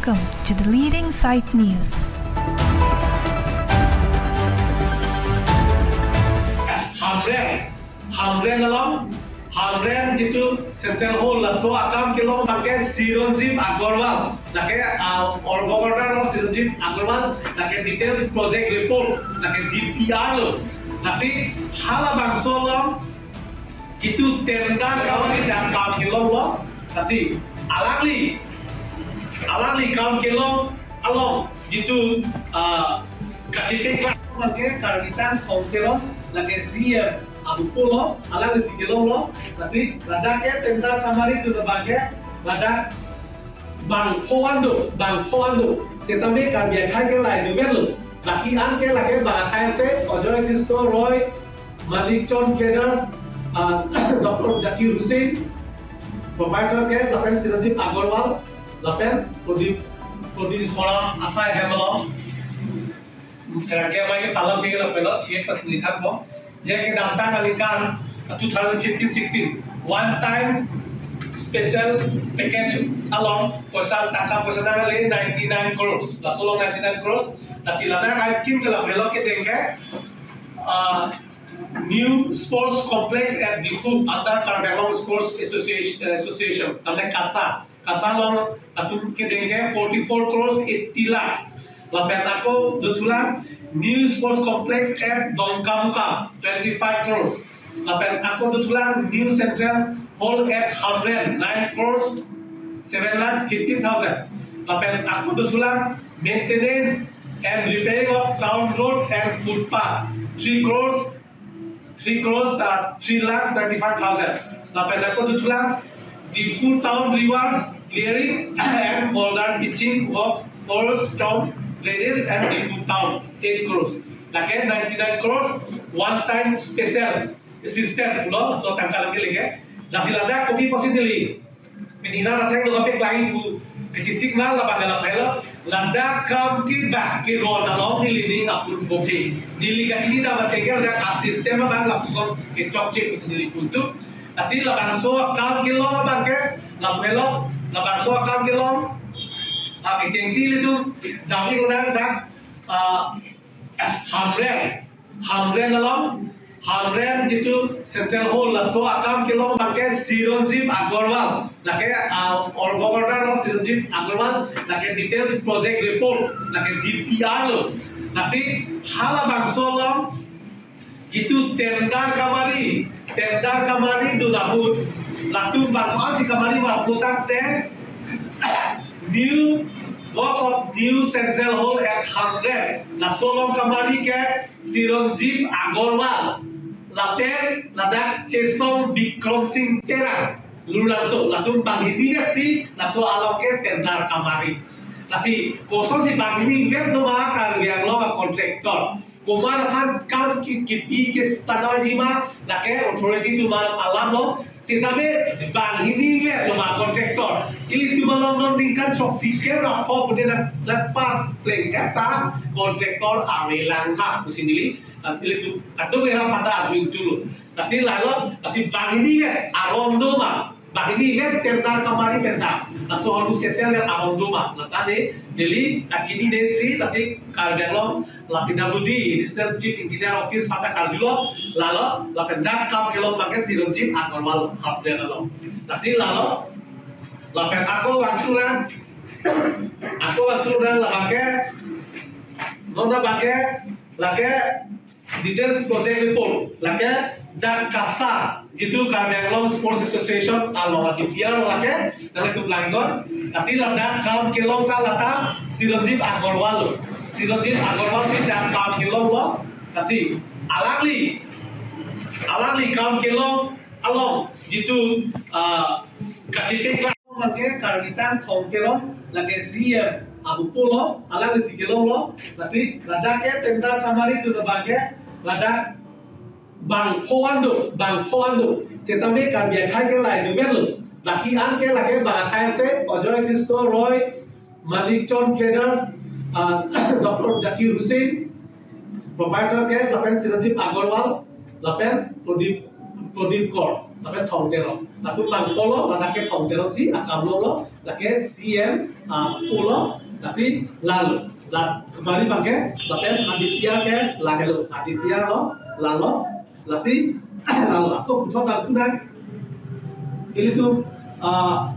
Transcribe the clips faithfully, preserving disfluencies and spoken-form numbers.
Welcome to the leading site news. Hamren, Hamren along, Hamren jitu Central Hall laso akam kelong abangke Chiranjeev Agarwal, lake, ah, organizer lo Chiranjeev Agarwal, lake details project report, lake D P R lo. Lasi halabangso along jitu tender kamari dak kam kelonglo, lasi alangli, alangli kam kelong along jitu, ah, kachethek abangke Karbi Tang Thong Teron, lake C E M abupo lo, alangli si kelonglo, lasi ladak ke tender kamari dun abangke ladak bang pho an do, bang pho an do. Setame Karbi akhei ke lahai do vet lo. Lake an ke lake bang akhei se Ajoy Christo Roy, Manik Chand Traders, ah, Doctor Zakir Hussain, proprietor ke lapen Chiranjeev Agarwal, lapen Pradip, Pradip Soram asai hem along. Kerangke amei ke talam ke lapen lo, chek pas lithan po. Je kedamtang aningkan, two thousand fifteen sixteen, one time special package along, poisa tangka poisa nangkali ninety-nine crores. Laso along ninety-nine crores. Lasi ladak a-scheme ke lapen lo kedeng ke, ah, new sports complex at Diphu under Karbi Anglong Sports Association, Association, tame KASA. KASA along latum kedeng ke forty-four crores eighty lakhs. Lapen ako dothulang new sports complex at Dongkamukam, twenty-five crores. Lapen ako dothulang new central hall at Hamren, nine crores seven lakhs fifteen thousand. Lapen ako dothulang maintenance and repairing of town road and footpath, three crores three crores, uh, three lakhs ninety-five thousand. Lapen ako dothulang Diphu town rivers clearing and boulder pitching of four storm drainage and Diphu town, eight crores. Lake ninety-nine crores one time special assistance lo, laso tangka lake lake. Lasi ladak kopi pusi neli pini ra atheng lo kapaklangji pu kachesik ma labang ke lapen lo, ladak kam ke bak ke ron along neli ning apun bokhe. Neli kachini dam ateng ke ladak a-system abang lapuson kechokche pusi neli putu. Lasi labangso akam kelong abangke lapen lo, labangso akam kelong, ah, kechengsi ilitum dam-i unang dak, ah, Hamren, Hamren along, Hamren jitu Central Hall laso akam kelong abangke Chiranjeev Agarwal, lake, ah, organizer lo Chiranjeev Agarwal, lake details project report, lake D P R lo. Lasi halabangso along jitu tender kamari, tender kamari dun ahut, latum bang pho an si kamari ma putangte, new, works of new Central Hall at Hamren, laso along kamari ke Chiranjeev Agarwal, lapen ladak Chesong Bikram Singh Terang, Lurlangso, latum banghini vet si laso along ke tender kamari. Lasi kosonsi banghini vet lo ma Karbi Anglong a-contractor, komat aphan kam ki, kipi ke sanaji ma, lake authority atum alam lo. Setame banghini vet lo ma contractor. Ilitum along non ningkan throksi kep ra pho pune na, na par pleng kata contractor avelang ma pusi neli. Ilitum atum era pada arju dulu. Lasi lalo, lasi banghini vet aron do ma. Banghini vet tender kamari penta. Laso holu settle vet aron do ma. Lata ne, neli kachini ne si, lasi Karbi Anglong la P W D, Additional Chief Engineer Office pata karjulo, lalo, lapen dak kam kelong abangke Chiranjeev Agarwal Hamren along. Lasi lalo, lapen ako vangthu nang, ako vangthu nang labangke, non abangke, lake, details project report, lake dak KASA, jitu Karbi Anglong Sports Association along a-D P R lake, nanglitum langnon, lasi ladak kam kelong ta lata Chiranjeev Agarwal lo. Chiranjeev Agarwal si dak kam kelonglo, lasi alangli, alangli kam kelong along jitu, ah, kachethek abangke Karbi Tang Thong Teron, lake C E M abupo lo, alangli si kelonglo, lasi ladak ke tender kamari dun abangke, ladak bang pho an do, bang pho an do. Setame Karbi akhei ke lahai do vet lo. Lake an ke lake bang akhei se, Ajoy Christo Roy, Manik Chand Traders, ah, Doctor Zakir Hussain, proprietor ke, lapen Chiranjeev Agarwal, lapen Pradip, Pradip Kor, lapen Thong Teron. Latum bang pho lo, ladak ke Thong Teron si akam longlo, Lake C M, ah, pulo, lasi lalo. La, kemari abangke, lapen Aditya ke lahelo. Aditya lo, lalo, lasi, lalo. Ako puthot dak sudah. Ilitum, ah,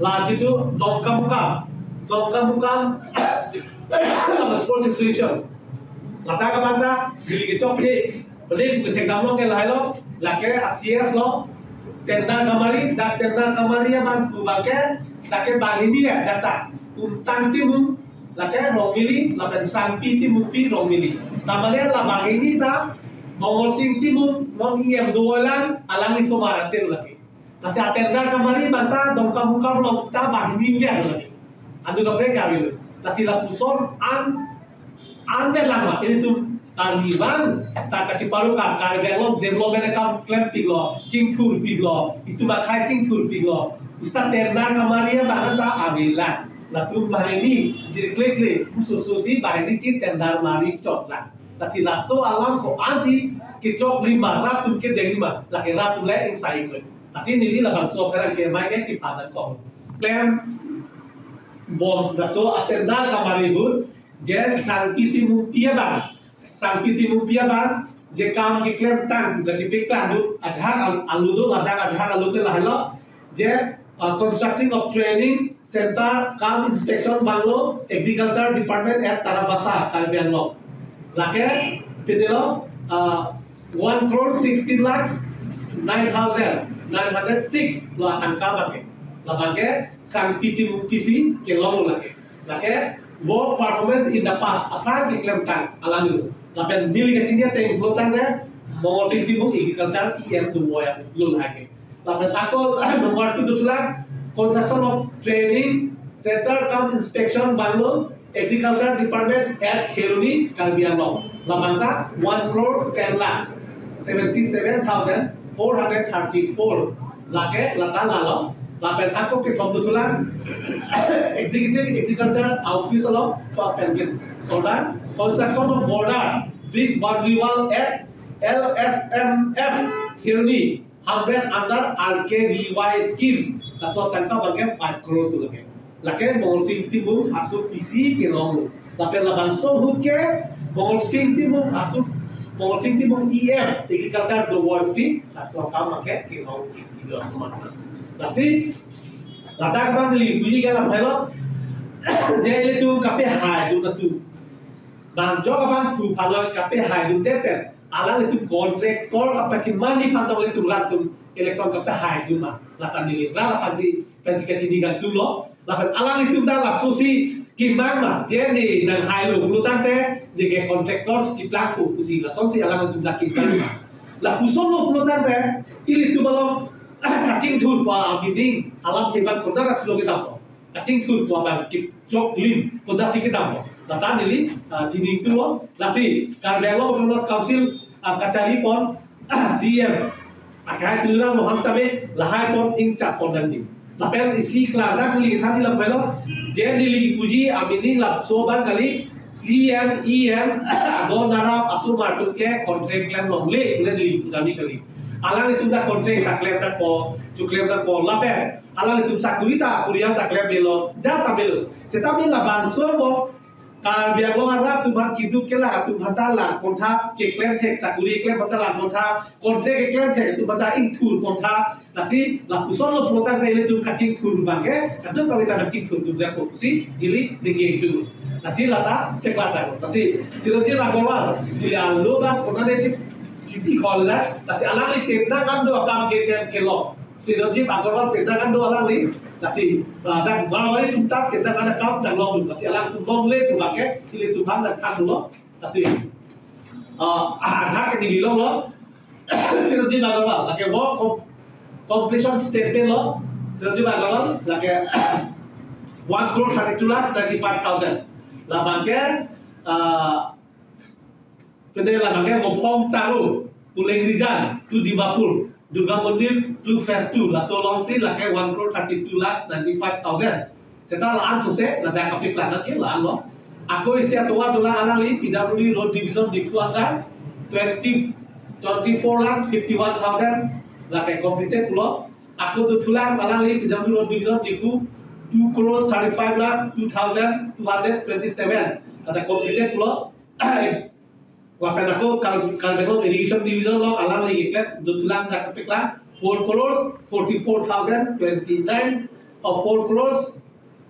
la jitu Dongkamukam. Dongkamukam Sports Association. Ladak abang ta, Delhi kechokche. Beli pu kethek damlo ke lahelo, lake a C S lo, tender kemari, dak tender kemari abang pu abangke, lake banghini ya, dak ta, Kumtang Timung, lake Rongmili, lapen Sangpi Timungpi Rongmili. Namanya la banghini ta, Mongolsing Timung, non E M do lang, alangli somar asin lake. Lasi a tender kemari abang ta, Dongkamukam lo ta banghini ya lake. Adu kaprek kami lo. Lasi lapuson an Anbe lama, ilitum Karbi abang ta kachiparu ka, Karbi Anglong development akam klempiklo, chingthurpiklo, itum akhei chingthurpiklo. Usta tender kemari abang ta avelang. Latum banghini, jir kle kle, uso so si banghini si tender mari chotlang. Lasi laso alam ko-an si kechok lima, rat atum kedeng lima, lake rat atum le insai kle. Lasi neli labangso kerang ke mai ke kipadan kong. Klem bom laso a tender kemari ahut, je Sangpi Timungpi abang. Sangpi Timungpi abang, je kam keklemtang, kachipik tang do, ajahak al-, alu do, ladak ajahak alu ke lahelo, je, uh, constructing of training center cum inspection bungalow, agriculture department at Tarabasa, Karbi Anglong. Lake, pini lo, uh, one crore sixteen lakhs nine thousand nine hundred six lo atangka abangke. Labangke, Sangpi Timungpi si kelong lo lake. Lake, work performance in the past, aphrang keklemtang, alangli. Lapen neli kachini ateng pulo tangte, Mongolsing Timung agriculture E M do voya lul hake. Lapen ako, number two dothulang, construction of training center cum inspection bungalow, agriculture department at Kheroni, Karbi Anglong. Labang ta one crore ten lakhs seventy seven thousand four hundred thirty four. Lake, lata lalo. Lapen ako kethom dothulang, executive agriculture office along, so pending order, construction of border bridge boundary wall at L S M F Kheroni, Hamren under R K V Y schemes. Laso atangka abangke five crores do lake. Lake Mongolsing Timung aso P C kelong lo. Lapen labangso ahut ke Mongolsing Timung aso, Mongolsing Timung E M agriculture do work si laso akam abangke kelong ke ido asomar. Lasi ladak abang neli puji ke lahelo. Je ilitum kapehai dun atum. Bang jok abang pu phaloi kapehai dun teten. Alanglitum contractor kapachimanji aphan tong ilitum rat atum election kapehai dun ma. Lata neli rat aphan si, pensi kachini kangtung lo. Lapen alanglitum ta laso si kimang ma. Je ne nanghailo pulo tangte, ne ke contractors kiplang pu pusi lasonsi alanglitum ta kimang ma. Lapuson lo pulo tangte, ilitum along kachingthur pa meaning alam kevan konat athulo kedam lo. Kachingthur ko abang kechok lim, konatsi kedam lo. Lata neli, ah, chini kangtung lo, lasi Karbi Anglong Autonomous Council, ah, kachari pon, ah, C M akhai Tuliram Ronghang tame lahai pon ingchak pon nangji. Lapen isi klardak neli kethan neli lahelo, je neli puji a meaning laso abang kali, C M, E M, adon arap asomar atum ke contract klem longle, le neli pudami kali. Alanglitum ta contract ta klem tangpo, choklem tangpo, lapen alanglitum sakuri ta kuriang ta klemlo, ja ta melo. Setame labangso mo, Karbi Anglong arat atum aphan keduk kelang atum aphan ta lang pontha, keklem thek sakuri keklem aphan ta lang pontha, contract keklem thek atum aphan ta ingthur pontha. Lasi lapuson lo pulo tangte ilitum kachingthur abangke, kadokave ta kachingthur atum abang pusi ili dingding tu. Lasi lata theklong ta. Lasi Chiranjeev Agarwal, ili alo abang konat ne chip, chiti khol la. Lasi alangli tenda kan do akam ke ke kelong. Chiranjeev Agarwal tenda kan do alangli. Lasi, ah, dak Marwari atum ta tenda kan akam dak longle. Lasi alangtum longle pu abangke, ilitum aphan dak kan lo. Lasi, ah, ah, dak ke neli longlo. Chiranjeev Agarwal, lake work com-, completion statement lo, Chiranjeev Agarwal, lake one crore thirty-two lakhs ninety-five thousand. Labangke, ah, pede labangke Mophong Taro, Puleng Rijan, to Dimapur, Durga Mandir, to phase two, laso alongsi lake one crore thirty-two lakhs ninety-five thousand. Seta la-an sose, ladak kapik la-an ke la-an lo. Ako isi atovar dolang alangli P W D Road Division Diphu under twenty, twenty-four lakhs fifty-one thousand lake completed pulo. Ako dothulang alangli P W D Road Division Diphu two crores thirty-five lakhs two thousand two hundred twenty-seven. Ladak completed pulo. Lapen ako Kar-, Karbi Anglong Irrigation Division along alang nangkeklem dothulang dak kepeklang four crores forty-four thousand twenty-nine, or four crores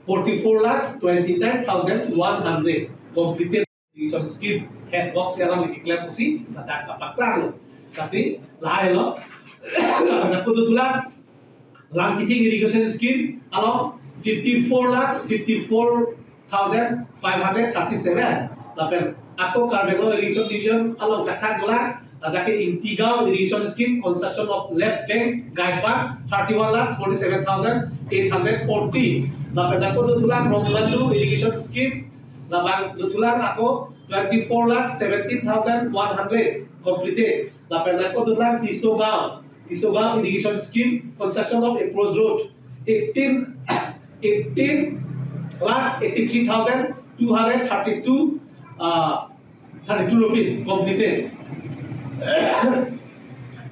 forty-four lakhs twenty-nine thousand one hundred completed irrigation scheme head box alang nangkeklem pusi ladak kapaklang lo. Lasi lahai lo. Ako dothulang Langchiting Irrigation Scheme along fifty-four lakhs fifty-four thousand five hundred thirty-seven. Lapen ako Karbi Anglong Irrigation Division along kathak dolang, ladak ke Ingtigaon Irrigation Scheme, construction of left bank, guide bank, thirty-one lakhs forty-seven thousand eight hundred forty. Lapen ako dothulang Rongmandu Irrigation Scheme, labang dothulang ako twenty-four lakhs seventeen thousand one hundred completed. Lapen ako dothulang Tisogaon, Tisogaon Irrigation Scheme, construction of approach road, eighteen, eighteen lakhs eighty-three thousand two hundred thirty-two, uh, thirty-two rupees completed.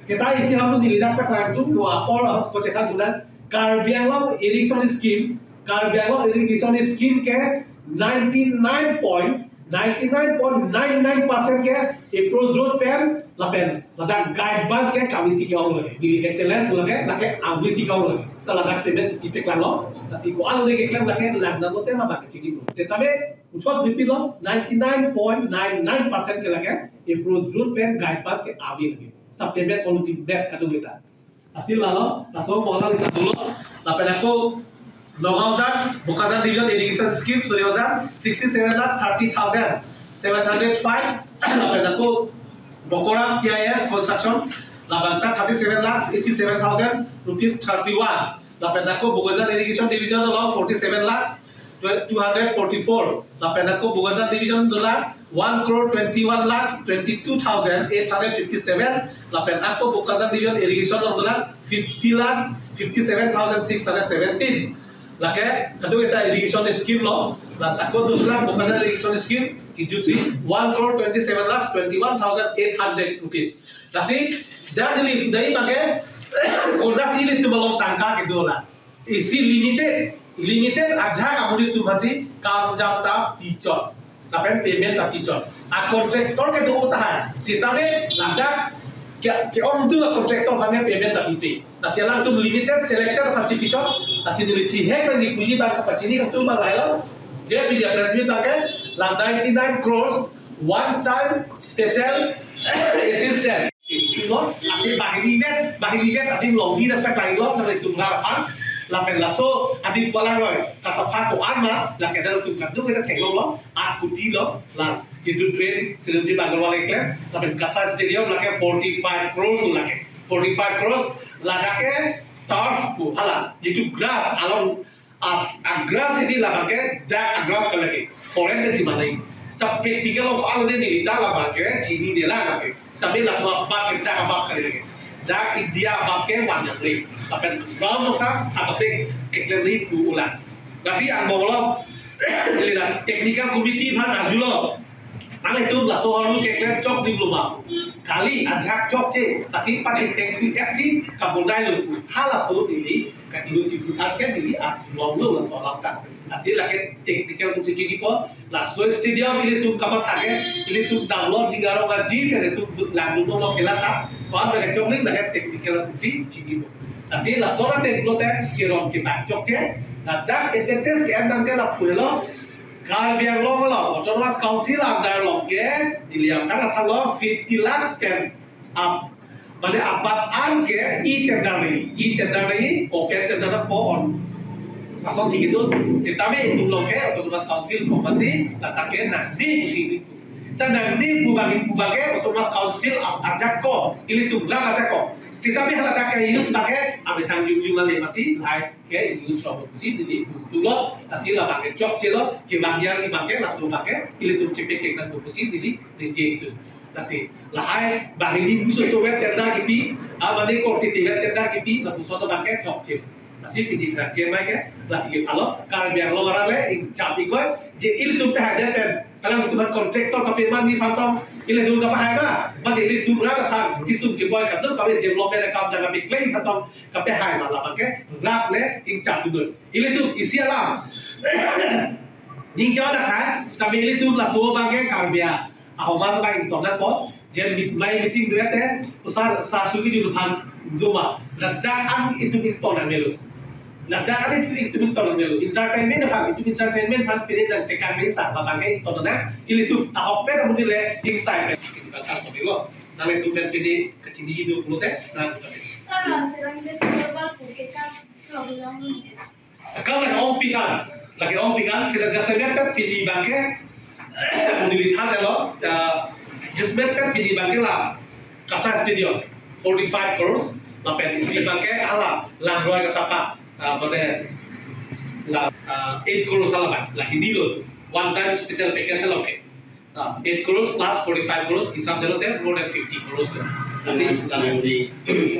Seta isi hum neli dak paklang tu, dua apor ko chethan tulang, Karbi Anglong Irrigation Scheme, Karbi Anglong Irrigation Scheme ke ninety-nine point ninety-nine point nine nine percent ke approach road pen lapen ladak guide bank ke kave si ke-ong lake. Neli ke challenge lake, lake ave si ke-ong lake. Seta ladak payment ipeklang lo. Lasi ko-an nangkeklem lake lang nanglote ma bang ke chini lo. Setame uthot bipilo ninety-nine point nine nine percent ke lake approach road pen guide bank ke ave lake. Seta payment already made kadung kita. Lasi lalo, laso mola kita dulu. Lapen ako Nagaon Jan, Bokajan Division Irrigation Scheme, Suryo Jan, sixty-seven lakhs thirty thousand seven hundred five. Lapen ako Bokoram T I S Construction, labang ta thirty-seven lakhs eighty-seven thousand rupees thirty-one. Lapen ako Bokajan Irrigation Division along forty-seven lakhs two hundred forty-four. Lapen ako Bokajan Division dolang one crore twenty-one lakhs twenty-two thousand eight hundred fifty-seven. Lapen ako Bokajan Division Irrigation along dolang fifty lakhs fifty-seven thousand six hundred seventeen. Lake kadung kita irrigation scheme lo. Lapen ako dothulang Bokajan Irrigation Scheme, kijutsi one crore twenty-seven lakhs twenty-one thousand eight hundred rupees. Lasi, dan neli dai make, konat si nelitum along tangka kedo lang. Isi limited, limited ajahak amonit atum aphansi kam jam ta pichot. Lapen payment ta pichot. A contractor kedo tahai. Setame ladak ke, ke-ongdung a contractor aphan payment ta pipe. Lasi alangtum limited selected aphansi pichot. Lasi neli chihek pen neli puji abang kapachini kangtung abang lahelo. Je pini a press meet abang ke la ninety-nine crores one time special assistance. Lo, ati banghini vet, banghini vet, ati longdi dapat lain lo, nelitum ngarpan, lapen laso, ati pulang lo, kasapha ko-an ma, lake dak tum kadung kita theklong lo, aat kuti lo, la, itu train, Chiranjeev Agarwal keklem, lapen Kasai Stadium, lake forty-five crores lo lake, forty-five crores, ladak ke turf pu, hala, itu grass, along, a, a grass ini labang ke, dak a grass ke lake. Foreign ke jimanai. Seta practical lo ko-an neli ta labang ke, chinine lang lake. Seta laso abak ke, dak abak ke lake. Dak India abak ke van yang le. Lapen ground ta, abak ke, keklem ri pu ulang. Lasi angbong lo, neli la technical committee aphan arjulo. Nanglitum laso ahormu keklem chok dim lo ma. Kali ajahak chokche, lasi pati thengsi eksi kabondai lo. Halaso neli, kachilo chipu than ke neli arjulong lo laso alam ta. Lasi lake technical atum si chinipo, laso stadium ilitum kamathak ke, ilitum download di garong aji ke ilitum langdun lo khela ta, pan lake chokling lake technical atum si chinipo. Lasi laso na teklo te kirong kita chokche, ladak advantage ke-en tangte lapu lo, Karbi Anglong lo, Autonomous Council under lo ke, neli aphan kathalo fifty lakhs pen up. Mane abat an ke e-tender nangji, e-tender nangji, open tender na po on. Asonsi kedo, setame itum lo ke, Autonomous Council, kompasi, ladak ke nangdi pusi. Ta nangdi pu abang, pu abang ke, Autonomous Council a-, ajakong, ilitum lang ajakong. Setame haladak ke use abang ke, amethang yung yung ale masi, lahai ke use from pusi neli pu tu lo, lasi labang ke chokche lo, kevang yang abang ke, laso abang ke, ilitum chepekeng nang pusi neli reject tu. Lasi, lahai, banghini puso sovet tender kipi, a, mane korte tivet tender kipi, lapuson abang ke chokche. Lasi pini kran ke mai ke, lasi ke alo, Karbi Anglong arat le, ingchap ingkoi, je ilitum pehai det pen, alangtum aphan contractor kapemang ni pantong, Ilitum kapahai ma, mate ilitum rat aphan kesung keboi kadokave development akam nangkepakleng aphan tong kapahai ma, labang ke rat le ingchar dun. Ilitum isi alam. Ningjaw na hai, tapi ilitum laso abang ke Karbi a, ahoma sa ingtong nangpo, jen mit mai meeting do ete, usar sa sugi julu aphan do ma, ladak an itum ingtong nangmelo. Ladak an itum, itum ingtong nangmelo. Entertainment aphan, itum entertainment aphan pini nangtekang mesa, labang ke ingtong nang, ilitum ahok pen amonit le ingsai pen. Kita akan pemilo. Nang itum pen pini kachini hidup pulote, nang itum pen. Sara, sirang de global pu ke kan program. Akam lake ongpik an, lake ongpik an, seta jasemet pen pini abang ke, amonit le thanlo, ah, jasemet pen pini abang ke la, Kasai Stadium, forty-five crores, lapen isi abang ke hala, langroi kasapa, ah, mane, la, ah, eight crores hala abang, la hini lo, one time special package lo ke. Ah, eight crores plus forty-five crores, hisab delo te more than fifty crores. Lasi, nang, nangli,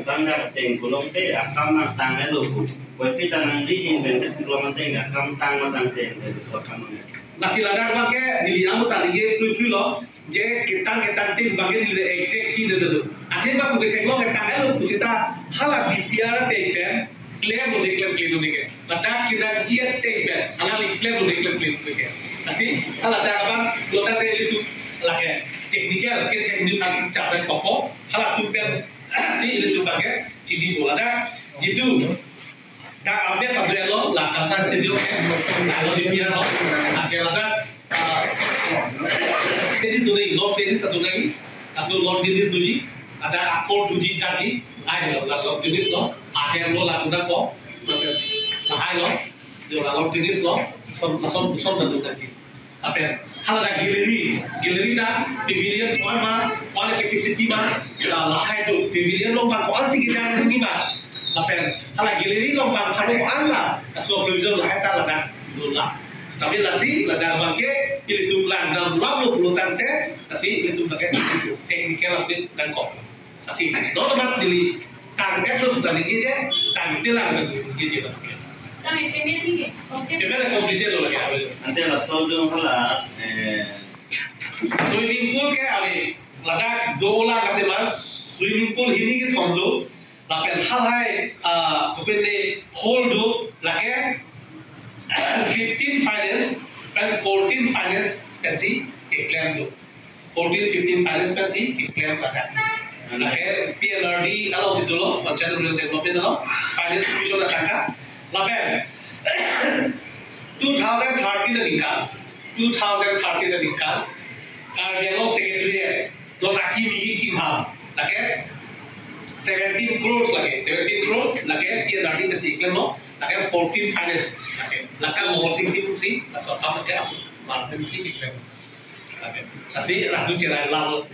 bangda teng kolong te, akam nangtanglo pu. Koi pi ta nangli invent te, kolong te, akam tang ma tang te, te, so akam nang. Lasi ladak abang ke, neli amu ta neli plui plui lo, je ketang ketang tin abang ke neli exact si de de. Asin ba ku ke theklong ketanglo pu seta, hala D P R te pen, klem lo de klem klem lo de ke. Ladak kita jiat te pen, hala le klem lo de klem klem lo de ke. Lasi, hala ladak abang, lo ta te ilitum, lake, technical, ke technical chapter kopo, hala atum pen, si ilitum abang ke, chini bo ladak, jitu. Dak update abang lo, la Kasai Stadium ke, la lo D P R lo, ake ladak, ah, tennis do lagi, lawn tennis do lagi, laso lawn tennis do lagi, ada akor do ji jadi, ai lo, la lawn tennis lo, ahem lo la tuna ko, la ai lo, yo la lawn tennis lo, son, son, son do jadi. Lapen, hala ladak gallery, gallery ta, pavilion ko-an ma, ko-an capacity ma, la, lahai do, pavilion along abang ko-an si kita ni ma. Lapen, hala gallery along abang, hala ko-an la, laso provision lahai ta ladak dun la. Tapi lasi, ladak abang ke, ilitum lang, dalam lab lo pulo tangte, lasi, ilitum pakai technical update nangkok. Lasi, non amat neli target lo tani ke je, tangte lang neli ke je. Kami payment ni ke? Okay. Payment complete lo lagi. Ante laso dong hala, eh, swimming pool ke ave, ladak do la kasi mas, swimming pool hini kethom do, lapen halahai, ah, kopine hall do, lake fifteen finance, pen fourteen finance, pensi keklem do. Fourteen, fifteen finance pensi keklem ladak. Lake P N R D along si dolo, Panchayat Rural Development along, Finance Commission atangka. Lapen, two thousand thirteen aningkan, two thousand thirteen aningkan, Karbi Anglong Secretariat, don aki mihi kim ham. Lake, seventeen crores lake, seventeen crores lake, P N R D pensi keklem lo, lake fourteen finance, lake, lake Mohol Sing Timung si, laso akam lake asu, mar pensi keklem. Lake, lasi ratu cherai lam lo.